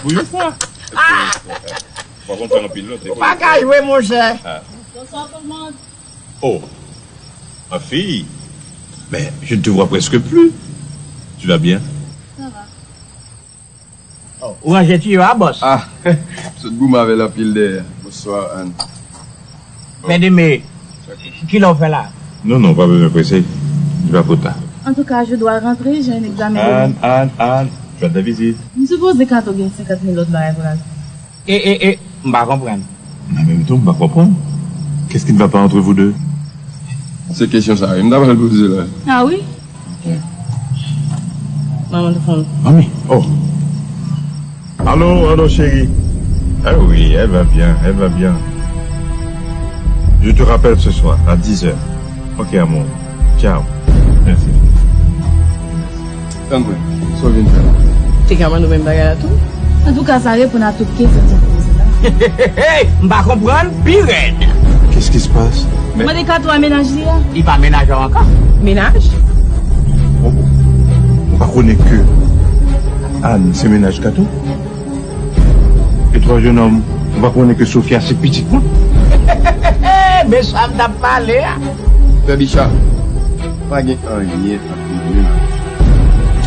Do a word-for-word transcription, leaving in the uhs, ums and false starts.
Pou yon fwa. Ou pa konn fè anpil non. Ou pa ka jwe, monchè. Ah. Bonsoir tout le monde. Oh, ma fille. Mais je ne te vois presque plus. Tu vas bien? Ça va. Oh, ou ranje tiyo a, bòs? Ah, m sot goumen avè l anpil dèyè. Bonsoir, Anne. Mèdeme, kilè w fè la? Non, non, pas besoin de presser. Il va trop tard. En tout cas, je dois rentrer, j'ai un examen demain. Anne, Anne, Anne, tu as de la visite. M sipoze Kato gen senkant mil lòt bagay pou l al fè. E, e, e, m pa konprann. Nan menm tan, m pa konprann. Qu'est-ce qui ne va pas entre vous deux? Se kesyon sa, wi, m ta pral poze la. Ah wi? Manman te fon. Manmi, oh. Allô, allô, chérie. Ah oui, elle va bien, elle va bien. Je te rappelle ce soir à dix heures. Ok, amour. Ciao. Merci. Tann mwen, sa w vin fè la? Te ka mande w menm bagay la tou? Antouka, sa reponn a tout kesyon ti poze la. M pa konprann, pi rèd. Qu'est-ce qui se passe? Mande Kato a mennaj li a. Li pa mennaj ou ankò? Mennaj? Ou, ou pa konnen ke Anne se mennaj Kato? E twa jennonm, ou pa konnen ke Sofia se pitit mwen? Men sa m t ap pale a. Pè Bicha, pa gen anyen ant nou menm avèk